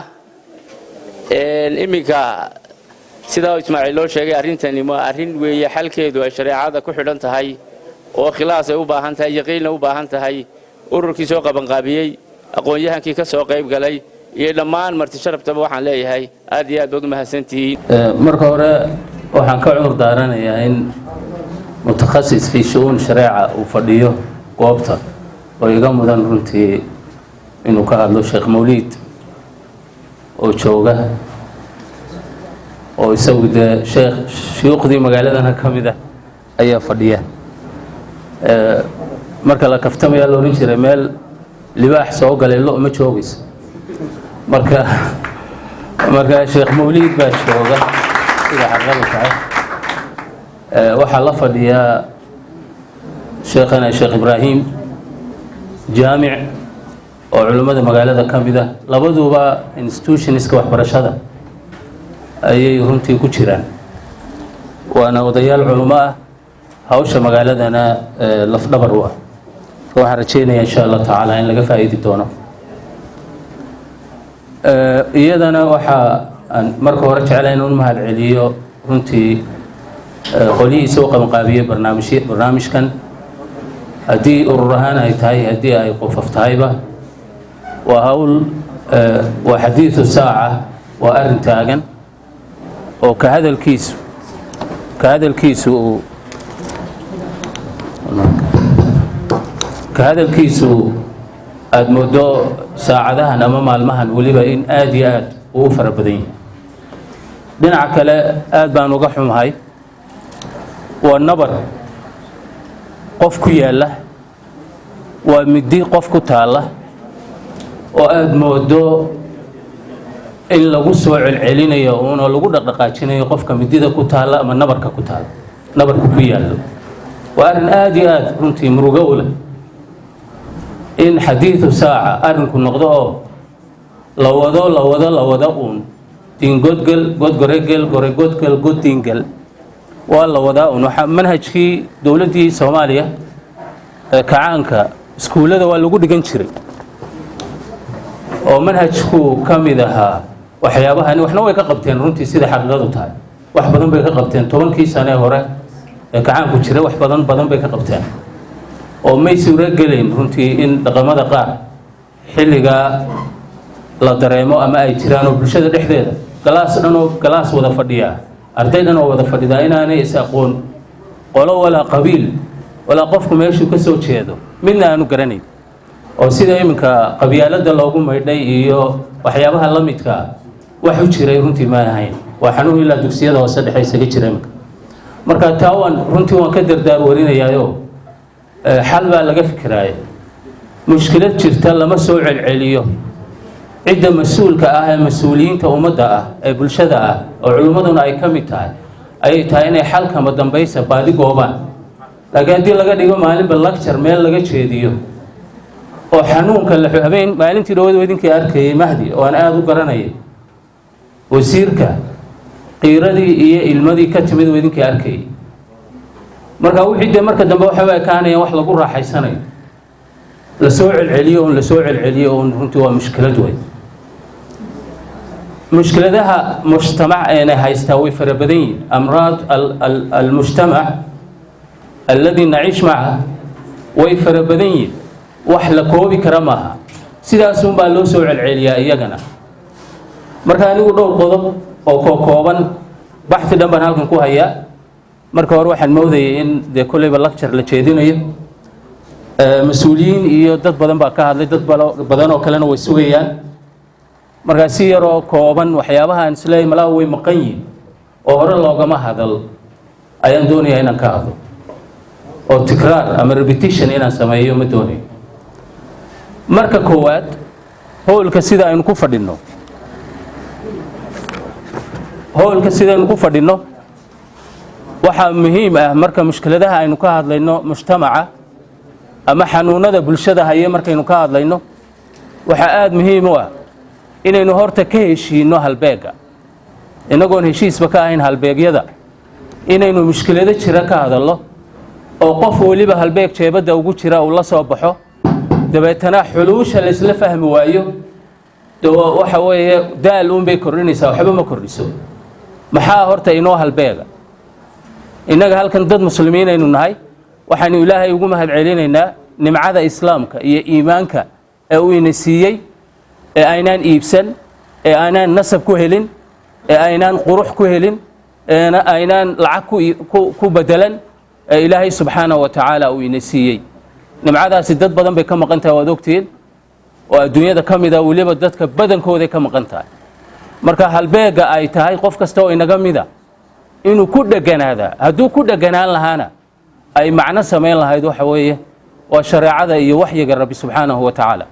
H: Iminka sidaa Ismaaciil loo sheegay, arrintani waa arrin weeye xalkeedu ay shareecada ku xidhan tahay. Oo khilaas ay u baahan tahay, yaqiinna u baahan tahay. Ururkii soo qabanqaabiyey, aqoon-yahankii ka soo qayb galay iyo dhammaan marti sharaftaba waxaan leeyahay aad iyo aad baad u mahadsantihiin.
I: Marka hore waxaan ka cudur daaranayaa in mutakhasis fi shu-uun shareeca uu fadhiyo goobta oo iga mudan runtii inuu ka hadlo, Sheekh Mawliid oo jooga oo isagu dee sheekh shuyuukhdii magaaladana ka mid ah ayaa fadhiya. Marka la kaftamayaa la odhan jiray, meel libaax soo galay lo ma joogayso. Marka Sheekh Mawliid baa jooga. Sida xaqadu tahay, waxaa la fadhiyaa sheekhana Sheekh Ibraahim Jaamic oo culimmada magaalada ka mid ah. Labaduba institutionska waxbarashada ayay runtii ku jiraan, waana odayaal culimo ah, hawsha magaaladana lafdhabar u ah. Waxaan rajeynayaa insha Allah tacaala in laga faa'iidi doono. Iyadana waxaa aan marka hore jeclay inuu mahad celiyo runtii qolyihii soo qabanqaabiyey barnaamijkan, haddii urur ahaan ay tahay, haddii ay qofaf tahayba. Waa hawl, waa xadiidu saaca, waa arrin taagan oo ka hadalkiisu aada moodo saacadahan ama maalmahan weliba in aada iyo aad uu fara badan yahay. Dhinaca kale aad baan uga xumahay, waa nabar qof ku yaalla, waa midi qof ku taalla oo aada moodo in lagu soo celcelinayo uunoo lagu dhaqdhaqaajinayo qofka midida ku taalla ama nabarka ku taalla, nabarka ku yaallo. Waa arrin aada iyo aada runtii murugo u leh in xadiidu saaca arrinku noqdo oo la wado, la wado, la wado uun. Diingodgel, godgoregel, goregodgel, goddiingel, waa la wadaa uun. Waxaa manhajkii dowladdii Soomaaliya ee kacaanka iskuullada waa lagu dhigan jiray oo manhajku ka mid ahaa waxyaabahani. Waxna way ka qabteen runtii, sida xaqiiqadu tahay wax badan bay ka qabteen. 10kii sane hore ee kacaanku jiray wax badan badan bay ka qabteen oo may suuro gelayn runtii in dhaqamada qaar xilligaa la dareemo ama ay jiraan oo bulshada dhexdeeda galaas dhan oo galaas wada fadhiyaa, arday dhan oo wada fadhidaa inaanay is aqoon, qolo walaa qabiil walaa qofku meeshuu ka soo jeedo midna aanu garanayn, oo sida iminka qabyaaladda loogu maydhay iyo waxyaabaha la midka ah wax u jiray runtii ma ahayn. Waa xanuun ilaa dugsiyada hoose dhexe isaga jira iminka. Marka taa waan runtii waan ka dardaar warinayaayo, xal baa laga fikiraaya. Mushkilad jirta lama soo celceliyo. Cidda mas-uulka ah ee mas-uuliyiinta ummadda ah ee bulshada ah oo culimmaduna ay ka mid tahay ayay tahay inay xalkama dambaysa baadi goobaan. Laakiin haddii laga dhigo maalinba lecture meel laga jeediyo oo xanuunka la habeen maalintii dhawada idinkii arkayay Mahdi oo aan aada u garanayay, wasiirka qiiradii iyo ilmadii ka timid oo idinkii arkayay, marka wixii dee marka dambe waxay u ekaanayaan wax lagu raaxaysanayo, lasoo celceliyo un, lasoo celceliyo un. Runtii waa mushkilad wey. Mushkiladaha mujtamac eena haystaa way fara badan yihin. Amraad almujtamac alladii naciish maca way fara badan yihin, wax la koobi kara maaha. Sidaasun baa loo soo celceliyaa iyagana. Marka anigu dhowr qodob oo kookooban, baxti dhan baan halkan ku hayaa. Marka hore waxaan moodayay in dee kolleyba lecture la jeedinayo. Mas-uuliyiin iyo dad badan baa ka hadlay, dad badan oo kalena way sugayaan. Markaa si yaroo kooban waxyaabaha aan isleeyahay malaa way maqan yihin oo hore loogama hadal ayaan doonayaa inaan ka hadlo, oo tikraar ama repetition inaan sameeyo ma doonayo. Marka koowaad, hoolka sidaynu ku fadhinno waxaa muhiim ah, marka mushkiladaha aynu ka hadlayno mujtamaca ama xanuunada bulshada haye markaynu ka hadlayno, waxaa aada muhiim u ah inaynu horta ka heshiinno halbeegga. Innagoon heshiisba ka ahayn halbeegyada inaynu mushkilado jira ka hadallo oo qof weliba halbeeg jeebadda ugu jira uu la soo baxo, dabeetana xuluusha laysla fahmi waayo, de waxa weeye daal uunbay kordhinaysaa, waxba ma kordhiso. Maxaa horta inoo halbeega innaga halkan? Dad muslimiin aynu nahay. Waxaynu Ilaahay ugu mahad celinaynaa nimcada Islaamka iyo iimaanka ee uu ina siiyey, ee aynaan iibsan, ee aynaan nasab ku helin, ee aynaan qurux ku helin, ee aynaan lacag ku bedelan, ee Ilaahay subxaanahu wa tacaala uu ina siiyey. Nimcadaasi dad badan bay ka maqan tahay, waad ogtihiin, oo adduunyada ka mida, weliba dadka badankooday ka maqan tahay. Marka halbeega ay tahay qof kasta oo inaga mida inuu ku dheganaada, hadduu ku dheganaan lahaana ay macno samayn lahayd, waxa weeye waa shareecada iyo waxyiga Rabbi subxaanahu wa tacaala.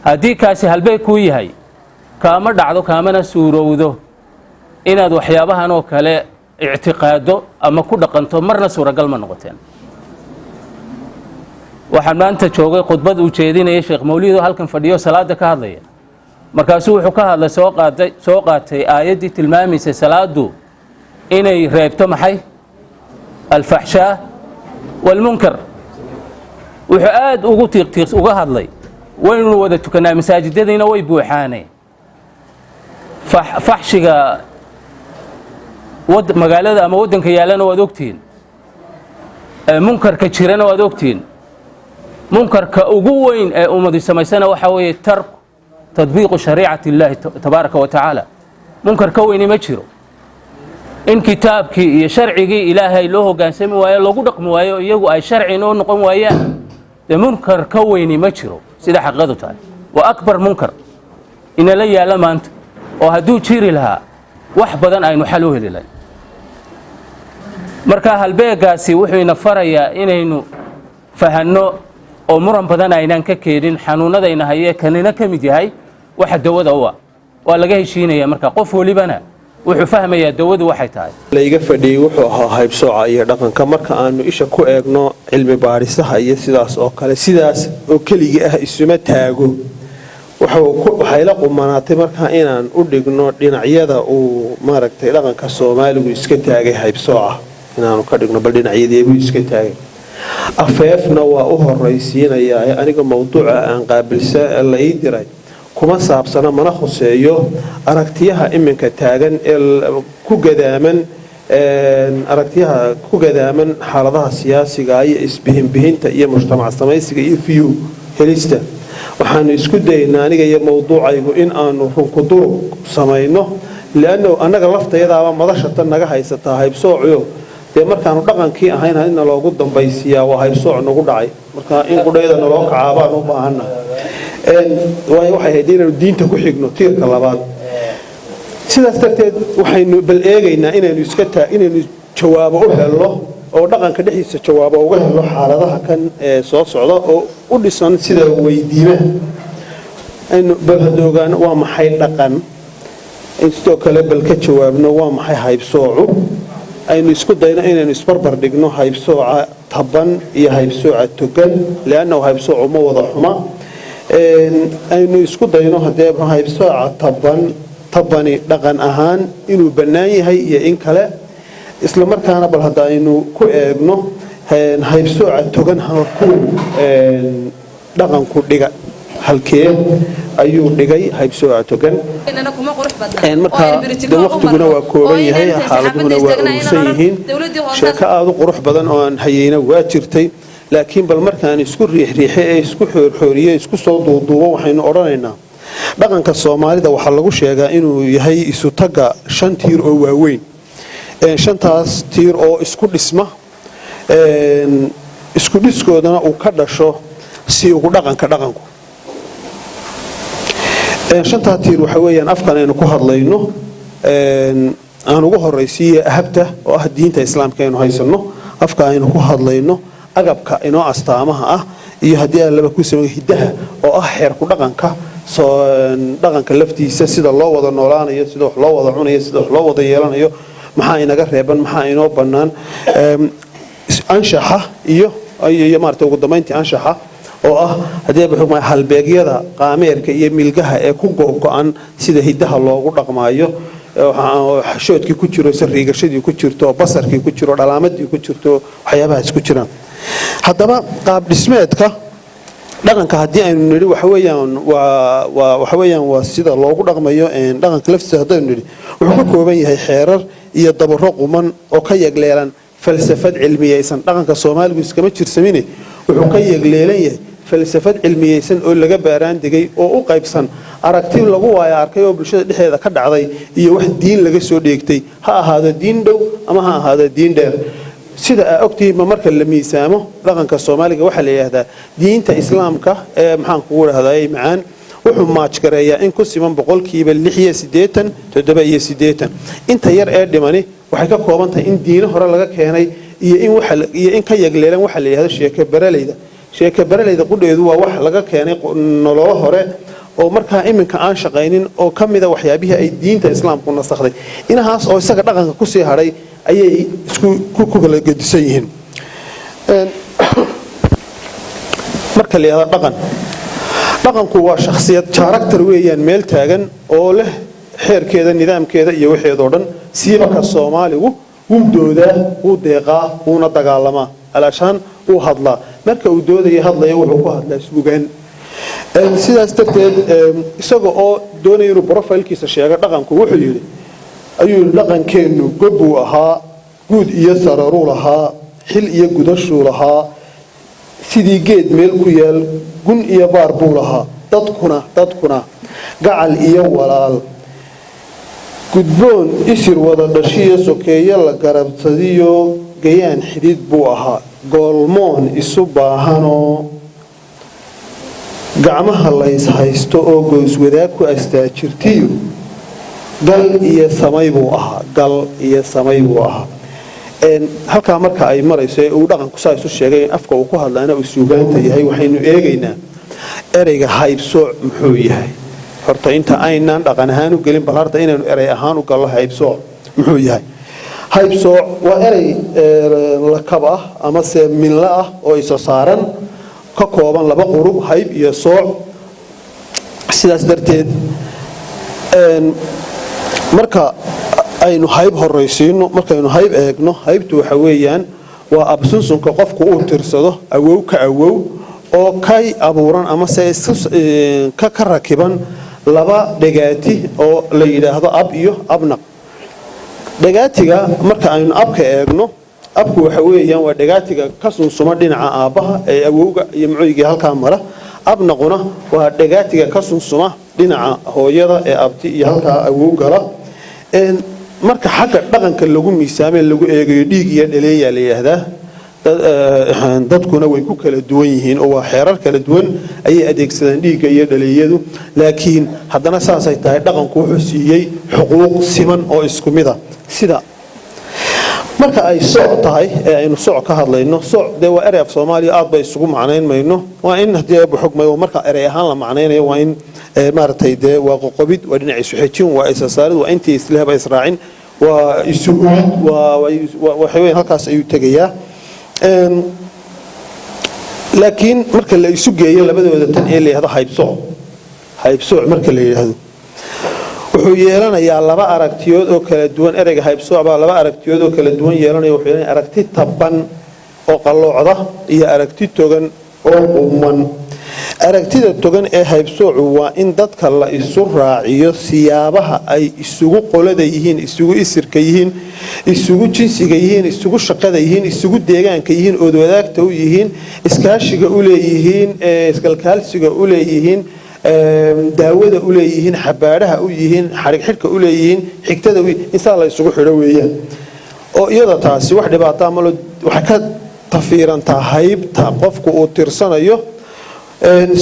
I: Haddii kaasi halbeeg kuu yahay, kaama dhacdo, kaamana suurowdo inaad waxyaabahan oo kale ictiqaado ama ku dhaqanto, marna suuragal ma noqoteen. Waxaan maanta joogay khudbad uu jeedinayay Sheekh Mawlid oo halkan fadhiyo, salaada ka hadlaya. Markaasuu wuxuu ka hadlay, soo qaatay aayaddii tilmaamaysay salaadu inay reebto maxay? الفحشاء والمنكر. Wuxuu aad ugu tiiqtiiq uga hadlay, waynu wada tukanaa, masaajidadiina way buuxaane, faxshiga magaalada ama waddanka yaallana waad ogtihiin, munkarka jirana waad ogtihiin. Munkarka ugu weyn ee ummadi samaysana waxaa weeye ترك تطبيق شريعة الله تبارك وتعالى. Munkar ka weyni ma jiro in kitaabkii iyo sharcigii Ilaahay loo hoggaansami waayo, loogu dhaqmi waayo, iyagu ay sharci noo noqon waayaan. Dee munkar ka weyni ma jiro. Sida xaqiiqadu tahay, waa أكبر munkar inala yaalla maanta, oo hadduu jiri lahaa wax badan aynu xal u heli lahayn. Marka halbeegaasi wuxuu ina farayaa inaynu fahanno oo muran badan aynaan ka keenin xanuunadayna hayee, kanina ka mid yahay. Waxa dawada u ah waa laga heshiinaya. Marka qof walibana wuxuu fahmayaa dawadu waxay tahay.
J: Layga fadhiyey wuxuu ahaa haybsooca iyo dhaqanka. Marka aanu isha ku eegno cilmi baadhisaha iyo sidaas oo kale, sidaas oo keligii ah isuma taago. Waxay la qumanaatay markaa inaan u dhigno dhinacyada uu maaragtay dhaqanka Soomaaligu iska taagay haybsooca, inaanu ka dhigno bal dhinacyadeebuu iska taagay. Afeefna waa u horaysiinayaa. Aniga mowduuca aan qaabilsa la ii diray kuma saabsana, mana khuseeyo aragtiyaha iminka taagan ee ku gadaaman, aragtiyaha ku gadaaman xaaladaha siyaasiga iyo isbihinbihinta iyo mujtamac samaysiga iyo fiyu helista. Waxaanu isku daynaa, aniga iyo mowduucaygu, in aanu runkudurug samayno, lianno annaga laftayadaaba madasha tan naga haysataa haybsoocyo. Dee markaanu dhaqankii ahayn inna loogu dambaysiiyaa waa haybsooc nagu dhacay. Marka in qudhayda naloo kacaabaan u baahana, waayo waxay ahayd inaynu diinta ku xigno tiirka labaad. Sidaas darteed waxaynu bal eegaynaa inaynu iska taa inaynu jawaabo u helno oo dhaqanka dhexdiisa jawaabo uga helno xaaladaha kan ee soo socda, oo u dhisan sida weydiimaha. Aynu bal hadda ogaano waa maxay dhaqan, sidoo kale bal ka jawaabno waa maxay haybsoocu, aynu isku dayno inaynu isbarbar dhigno haybsooca taban iyo haybsooca togan, liannahu haybsoocu ma wada xuma. Aynu isku dayno haddee haybsooca taban tabani dhaqan ahaan inuu bannaan yahay iyo in kale, isla markaana bal hadda aynu ku eegno haybsooca togan halkuu dhaqanku dhiga, halkee ayuu dhigay haybsooca togan. Marka de waqtiguna waa kooban yahay, xaaladuhuna waa urursan yihiin. Sheeko aada u qurux badan oo aan hayeyna waa jirtay, laakiin bal markaan isku riixriixay ee isku xoorxooriye, isku soo duuduubo, waxaynu odhanaynaa dhaqanka Soomaalida waxaa lagu sheegaa inuu yahay isutagga shan tiir oo waaweyn, shantaas tiir oo isku dhisma, isku dhiskoodana uu ka dhasho si ugu dhaqanka dhaqanku. Shantaa tiir waxa weeyaan afkan aynu ku hadlayno, aan ugu horaysiiye ahabta oo ah diinta Islaamka aynu haysanno, afka aynu ku hadlayno, agabka inoo astaamaha ah, iyo haddii aan laba ku samey hiddaha oo ah xeerku dhaqanka, dhaqanka laftiisa, sida loo wada noolaanayo, sida wax loo wada cunayo, sida wax loo wada yeelanayo, maxaa inaga reeban, maxaa inoo bannaan, anshaxa iyo maarata ugu dambayntii anshaxa oo ah haddii xukma halbeegyada qaameerka iyo milgaha ee ku go'go'an sida hiddaha loogu dhaqmaayo, xashoodkii ku jiro, sariigashadii ku jirto, basarkii ku jiro, dhalaamadii ku jirto, waxyaabahaas ku jiraan. Haddaba qaab dhismeedka dhaqanka haddii aynu nidhi waxa weeyaan waa waxa weeyaan waa sida loogu dhaqmayo dhaqanka laftiisa, haddaynu nidhi wuxuu ka kooban yahay xeerar iyo dabaro quman oo ka yagleelan Falsafad cilmiyeysan dhaqanka Soomaaligu iskama jirsamine, wuxuu ka yegleelan yahay falsafad cilmiyeysan oo laga baaraan degay oo u qaybsan aragti lagu waaya arkay oo bulshada dhexdeeda ka dhacday iyo wax diin laga soo dheegtay, ha ahaado diin dhow ama ha ahaado diin dheer. Sida aa ogtihiinba, marka la miisaamo dhaqanka Soomaaliga, waxaa la yidhaahdaa diinta Islaamka ee maxaan kugu dhahday macaan wuxuu maajgareeyaa in ku siman 86%, 87. Inta yar ee dhimani waxay ka kooban tahay in diino hore laga keenay iyo in waxa iyo in ka yagleelan waxa la yidhahdo sheeke baraleyda. Sheeke baraleyda qudheedu waa wax laga keenay nololo hore oo markaa iminka aan shaqaynin oo ka mida waxyaabihii ay diinta Islaamku nasakday. Inahaas oo isaga dhaqanka kusii hadhay ayay isku ku kala gedisan yihiin. Marka la yidhahdo dhaqan, dhaqanku waa shakhsiyad, character weeyaan, meel taagan oo leh xeerkeeda, nidaamkeeda iyo waxeedoo dhan. Siiba ka Soomaaligu wuu doodaa, wuu deeqaa, wuuna dagaalamaa, alaashaan wuu hadlaa. Marka uu doodaya, hadlaya, wuxuu ku hadlaa suugaan. Sidaas darteed, isaga oo doonaya inuu profile-kiisa sheego dhaqanku, wuxuu yidhi ayuu yidhi: "Dhaqankeennu gob buu ahaa, guud iyo sararuu lahaa, xil iyo gudashuu lahaa, sidii geed meel ku yaal gun iyo baar buu lahaa. Dadkuna gacal iyo walaal gudboon, isir wada dhashiyo sokeeye la garabsadiyo gayaan xidid buu ahaa, goolmoon isu baahanoo gacmaha lays haysto oo goyswadaag ku astaajirtiyo gal iyo samay buu ahaa, gal iyo samay buu ahaa." Halkaa marka ay marayso ee uu dhaqanku saa isu sheegay in afka uu ku hadlaana uu suugaanta yahay, waxaynu eegaynaa ereyga haybsooc muxuu yahay. Horta inta aynaan dhaqan ahaan u gelin, bal horta inaynu erey ahaan u gallo, haybsooc muxuu yahay? Haybsooc waa erey lakab ah amase minlo ah oo isa saaran, ka kooban laba qurub, hayb iyo sooc. Sidaas darteed, marka aynu hayb horaysiino, markaynu hayb eegno, haybtu waxa weeyaan waa absunsunka qofku uu tirsado awow ka awow oo kay abuuran amase ka rakiban laba dhagaati oo la yidhaahdo ab iyo abnaq. Dhagaatiga marka aynu abka eegno, abku waxa weeyaan waa dhagaatiga ka sunsuma dhinaca aabbaha ee awowga iyo mucoygii halkaa mara. Abnaquna waa dhagaatiga ka sunsuma dhinaca hooyada ee abti iyo halkaa awow gala. Marka xagga dhaqanka lagu miisaamee lagu eegayo, dhiig iyo dhaleeyaa la yidhaahdaa. Dadkuna way ku kala duwan yihiin oo waa xeerar kala duwan ayay adeegsadaan dhiigga iyo dhaleeyadu, laakiin haddana saasay tahay dhaqanku wuxuu siiyey xuquuq siman oo isku mid a. Sida marka ay sooc tahay ee aynu sooc ka hadlayno, sooc dee waa erey af Soomaaliya, aad bay isugu macnayn mayno. Waa in haddii eebba xugmayo, marka erey ahaan la macnaynayo, waa in maaragtay dee waa qoqobid, waa dhinac isu xejin, waa isasaarid, waa intii islehba israacin, waa isu urid, waa waxa weeyaan halkaas ayuu tegayaa. Laakiin marka la isu geeyo labadooda tan ee la yidhahdo haybsooc, haybsooc marka la yidhaahdo, wuxuu yeelanayaa laba aragtiyood oo kala duwan. Ereyga haybsooc baa laba aragtiyood oo kala duwan yeelanaya. Wuxuu yeelanaya aragti taban oo qalloocda iyo aragti togan oo quman. Aragtida togan ee haybsoocu waa in dadka la isu raaciyo siyaabaha ay isugu qolada yihiin, isugu isirka yihiin, isugu jinsiga yihiin, isugu shaqada yihiin, isugu deegaanka yihiin, ood wadaagta u yihiin, iskaashiga u leeyihiin, iskalkaalsiga u leeyihiin, daawada u leeyihiin, xabaadhaha u yihiin, xadhig xidhka u leeyihiin, xigtada insaan la isugu xidho weeyaan. Oo iyada taasi wax dhibaataa malo, waxay ka tafiirantaa haybta qofku uu tirsanayo.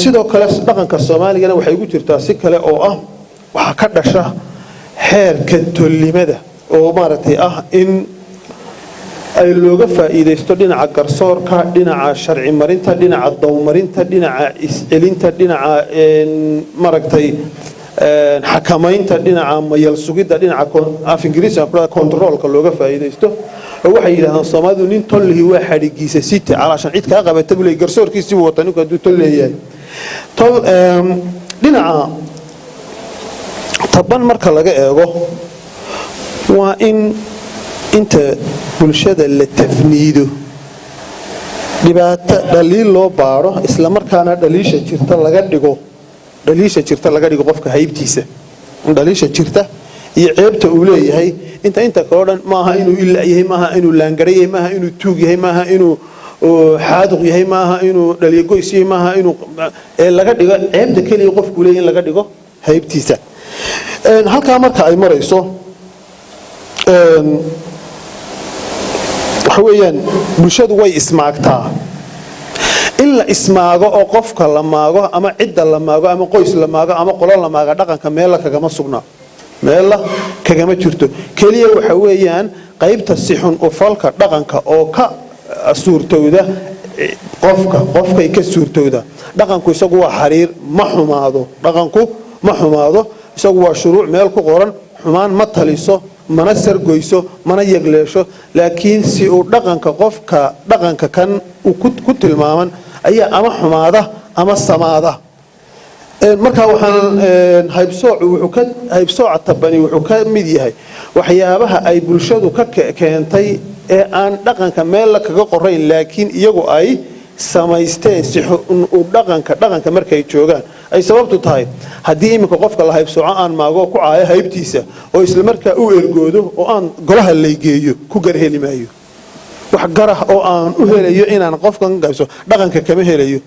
J: Sidoo kale dhaqanka Soomaaligana waxay ugu jirtaa si kale oo ah waxaa ka dhasha xeerka tollimada oo maaragtay ah in ay looga faa'iidaysto dhinaca garsoorka, dhinaca sharci marinta, dhinaca dawmarinta, dhinaca iscelinta, dhinaca maaragtay xakamaynta, dhinaca mayal sugidda, dhinaca af Ingiriisiga ku control-ka looga faa'iidaysto. Oo waxay yidhahdaan Soomaalidu, nin tollihi waa xadhigiisa site, calaashan cid kaa qabata buu leeyahay, garsoorkiisii buu wataa ninku hadduu tol leeyahay. Tol dhinaca taban marka laga eego, waa in inta bulshada la tafniido, dhibaato dhaliil loo baaro, isla markaana dhaliisha jirta laga dhigo, dhaliisha jirta laga dhigo qofka haybtiisa, in dhaliisha jirta Iyo ceebta uu leeyahay inta kaloo dhan maaha inuu ila yahay, maaha inuu laangara yahay, maaha inuu tuug yahay, maaha inuu xaaduq yahay, maaha inuu dhaliyagoys yahay, maaha inuu ee laga dhigo ceebta keliya qofku leeyahay in laga dhigo haybtiisa. Halkaa marka ay marayso, waxa weeyaan bulshadu way ismaagtaa. In la ismaago oo qofka la maago ama cidda la maago ama qoys la maago ama qolo la maaga, dhaqanka meella kagama sugna, meella kagama jirto. Keliya waxa weeyaan qaybta si xun u falka dhaqanka oo ka suurtowda qofka, qofkay ka suurtowda. Dhaqanku isagu waa xariir, ma xumaado. Dhaqanku ma xumaado, isagu waa shuruuc meel ku qoran. Xumaan ma taliso, mana sargoyso, mana yegleesho. Laakiin si uu dhaqanka qofka, dhaqanka kan uu ku tilmaaman ayaa ama xumaada ama samaada. Markaa waxaan haybsoocu wuxuu ka haybsooca tabani wuxuu ka mid yahay waxyaabaha ay bulshadu ka keentay ee aan dhaqanka meel kaga qorayn, laakiin iyagu ay samaysteen si u dhaqanka markay joogaan. Ay sababtu tahay, haddii iminka qofka la haybsooco aan maago ku caayo haybtiisa oo isla markaa u ergoodo oo aan golaha laygeeyo, ku garheli maayo. Wax garah oo aan u helayo inaan qofkan gabso dhaqanka kama helayo.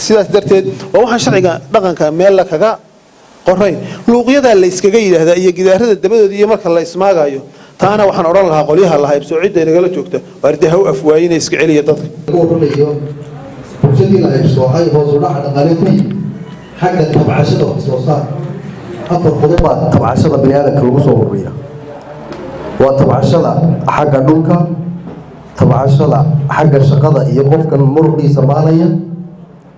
J: Sidaas darteed waa waxaan sharciga dhaqanka meel la kaga qorayn. Luuqyadaa la iskaga yidhaahdaa iyo gidaarada dabadooda iyo marka la ismaagayo. Taana waxaan odhan lahaa qolyaha la haybsoo cidda nagala joogta, waarde ha u afwaayina, iska celiya dadka.
K: Urinayo bulshadii la haybsoocay hoos u dhaca dhaqaale ku yimid xagga tabcashada wax soo saar. Afar qodob baa tabcashada bini aadamka lagu soo ururiya: waa tabcashada xagga dhulka, tabcashada xagga shaqada iyo qofkan muruqiisa maalaya,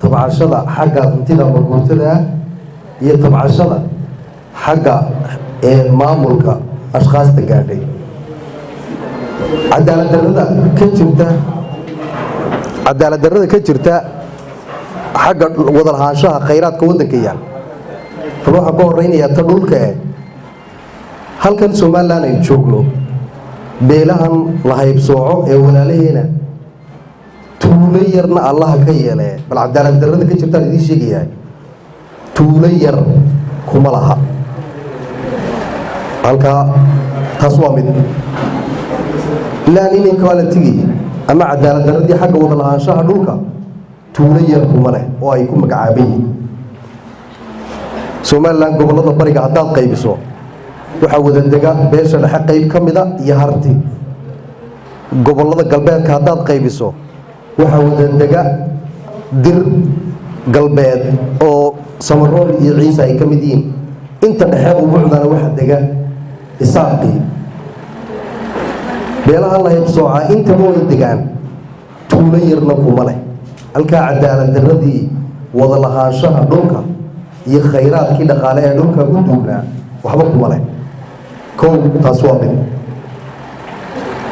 K: tabcashada xagga hantida maguurtada ah, iyo tabcashada xagga maamulka ashkhaasta gaadhay. Cadaalad darrada ka jirta, cadaalad darrada ka jirta xagga wada lahaanshaha khayraadka waddanka yaal. Bal waxaan ka horeynayaa ta dhulka. Halkan Somaliland aynu joogno, beelahan la haybsooco ee walaalaheena, tuulo yarna Allaha ka yeele. Bal cadaalad darrada ka jirtaan idiin sheegayaa, tuulo yar kuma laha halkaa. Taas waa mid land inequality ama cadaalad darradii xagga wada lahaanshaha dhulka. Tuulo yar kuma leh oo ay ku magacaaban yihiin Somaliland. Gobollada bariga haddaad qaybiso, waxaa wada dega beesha dhexe qayb ka mida iyo Harti. Gobollada galbeedka haddaad qaybiso, waxaa wada dega Dir galbeed oo Samaroon iyo Ciise ay ka mid yihiin. Inta dhexe ubuucdana waxaa dega Isaaqii. Beelaha la haybsoocaa intaba way degaan, tuulo yarna kuma leh. Halkaa cadaalad darradii wada lahaanshaha dhulka iyo khayraadkii dhaqaale ee dhulka ku duugnaa waxba kuma leh. Kow, taas waa mid.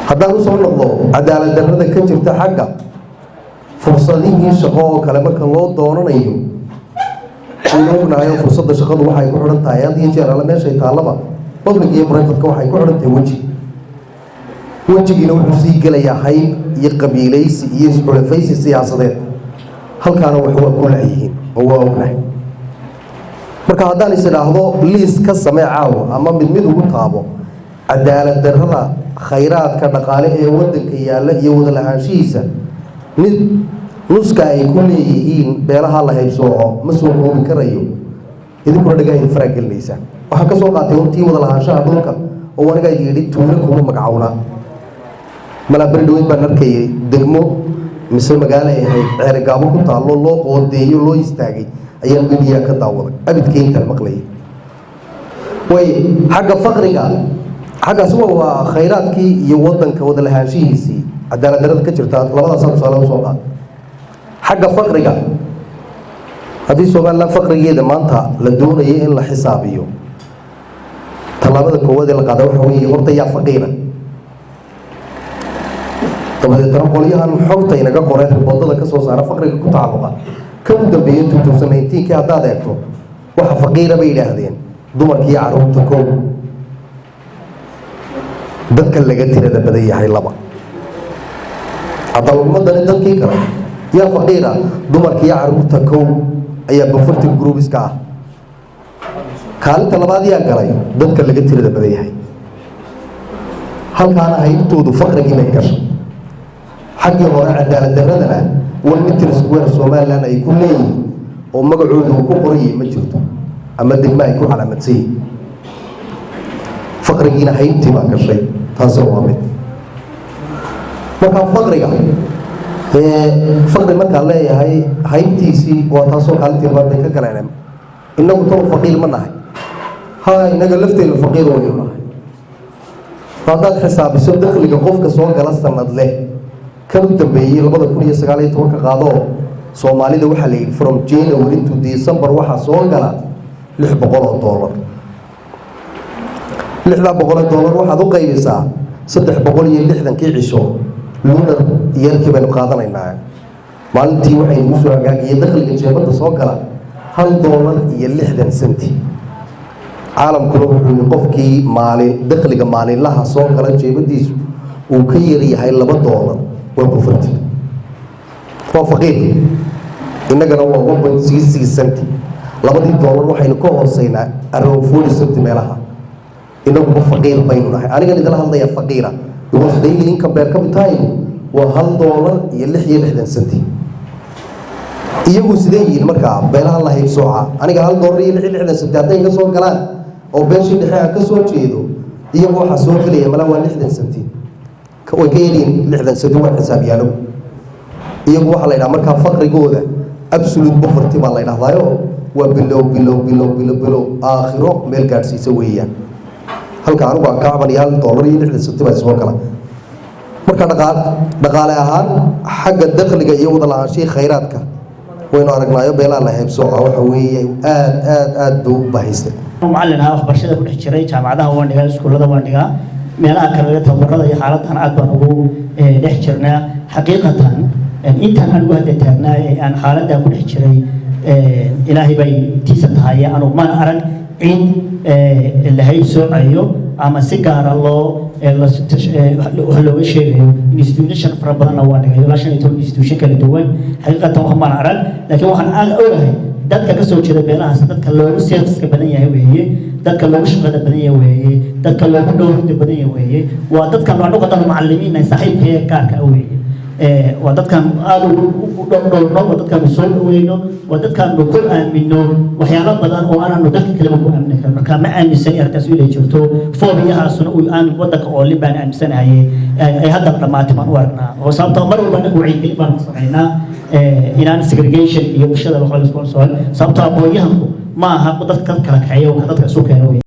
K: Haddaan usoo noqdo cadaalad darrada ka jirta xagga fursadihii shaqo oo kale marka loo doonanayo, waynu ognahay oo fursadda shaqadu waxay ku xidhan tahay had iyo jeer alle meeshay taallaba, public iyo private-ka, waxay ku xidhan tahay weji. Wejigiina wuxuu sii gelayaa hayb iyo qabiilaysi iyo isxulafaysi siyaasadeed. Halkaana wax waa ku laayihiin oo waa ognahay. Marka haddaan is idhaahdo liis ka samee caawa ama mid mid ugu taabo cadaalad darrada khayraadka dhaqaale ee waddanka yaalla iyo wada lahaanshihiisa, mid nuska ay ku leeyihiin beelaha la haybsooco ma soo koobi karayo. Idinkuna dhagaa idin faraa gelinaysaa. Waxaan ka soo qaatay runtii wada lahaanshaha dhulka oo anigaa idin yidhi tuulo kuma magacownaa. Malaa beri dhaweyd baan arkayay degmo mise magaalo ay ahayd Ceerigaabo ku taallo loo qoodeeyo, loo istaagay ayaan media ka daawaday, abidkay intaan maqlayay. Way xagga faqriga, xaggaasi waa khayraadkii iyo waddanka wada lahaanshihiisii cadaalad darrada ka jirta. Labadaasaa tusaale usoo qaad. Xagga faqriga, haddii Somaliland faqrigeeda maanta la doonayo in la xisaabiyo, tallaabada koowaad ee la qaada waxa weeye horta yaa faqiira. Dabadeetana qolyahan xogta inaga qoreen, riboodada ka soo saara faqriga ku tacalluqa, ka u dambeeyay 2019kii haddaad eegto, waxa faqiira bay yidhaahdeen dumarkii, carruurta kow, dadka laga tirada badan yahay laba. Hadda laguma darin dadkii kale. Yaa faqiira? Dumarkii, carruurta kow ayaa poverty groups-ka ah. Kaalinta labaad yaa galay? Dadka laga tirada badan yahay. Halkaana haybtoodu faqrigii bay gashay. Xaggii hore cadaalad darradana, 1 meter square Somaliland ay ku leeyihiin oo magacooda uu ku qoranyay ma jirto, ama degmo ay ku calaamadsan yihiin. Faqrigiina haybtii baa gashay. Taasina waa mid. Marka faqriga, faqri markaan leeyahay, haybtiisii waa taasoo kaalintii labaad bay ka galeen. Inagu talo faqiir ma nahay? Ha, inaga lafteenu faqiir waynu nahay. Haddaad xisaabiso dakhliga qofka soo gala sanad leh kan u dambeeyey 2019-ka qaadoo, Soomaalida waxaa la yidhi from January to December waxaa soo gala $600. 600 oo dollar waxaad u qaybisaa 360-kii cisho, lunar year-kii baynu qaadanaynaa. Maalintii waxay nagu soo hagaagiyay dakhliga jeebadda soo gala $1.60. Caalamkuna wuxuu yihi qofkii maalin dakhliga maalinlaha soo gala jeebadiisu uu ka yaryahay $2 waa poverty, waa faqiir. Innagana waa 1.66 cent. Labadii dollar waxaynu ka hooseynaa around 40 cent meelaha. Inaguba faqiir baynu nahay. Anigan idala hadlaya faqiira, because daily income per capita waa $1.66. Iyagu sidee yihiin markaa beelaha la haybsooca? Aniga $1.66 hadday ka soo galaan oo beeshii dhexe aan ka soo jeedo, iyagu waxaa soo gelaya mala waa 60 cent, way ka yaryihiin 60 cent. Waa xisaabyaalo. Iyagu waxaa la yidhaha markaa faqrigooda absolute poverty baa la yidhahdaayo, waa bilow bilow bilow bilow bilow aakhiro meel gaadhsiisa weeyaan. Halka anigu aan ka cabanaya $1.60 baa soo gala. Marka dhaqaale ahaan, xagga dakhliga iyo wada lahaanshihii khayraadka waynu aragnaayo, beelaha la haybsooca waxa weeye aad aad aad buu u bahaystay.
L: Macallin ahaa, waxbarashada ku dhex jiray, jaamacadaha waan dhigaa, iskuullada waan dhigaa, meelaha kale tababarada iyo xaaladdan aad baan ugu dhex jirnaa. Xaqiiqatan, intaan anigu hadda taagnaa ee aan xaaladdaa ku dhex jiray, Ilaahay bay tiisa tahay, anu mana arag cid la hayb soocayo ama si gaara loo wax looga sheegayo. Institution fara badanna waa dhigay, ilaa 15 institution kala duwan. Xaqiiqatan wax maan arag, laakiin waxaan aad ogahay dadka ka soo jeeda beelahaas dadka loogu service-ka badan yahay weeye, dadka loogu shaqada badan yahay weeye, dadka loogu dhowrida badan yahay weeye. Waa dadkan anagu haddaan macallimiin saaxiibkaya gaarka ah weeye. Waa dadkan aada ugu dhowrno, waa dadkaanu soo dhaweyno, waa dadkaanu ku aamino waxyaalo badan oo aanaanu dadka kaleba ku aamini karin. Marka ma aaminsani arrintaas inay jirto. Phobia-haasuna uu aan wadanka oolin baan aaminsanahay ay hadda dhammaatay baan u aragnaa, oo sababtoo mar walba anagu wacyigelin baan ku samaynaa inaan segregation iyo bulshada waxba laisku socon, sababtoo aqoon-yahanku ma aha dadka kala kaxeeya, dadka isu keena wey.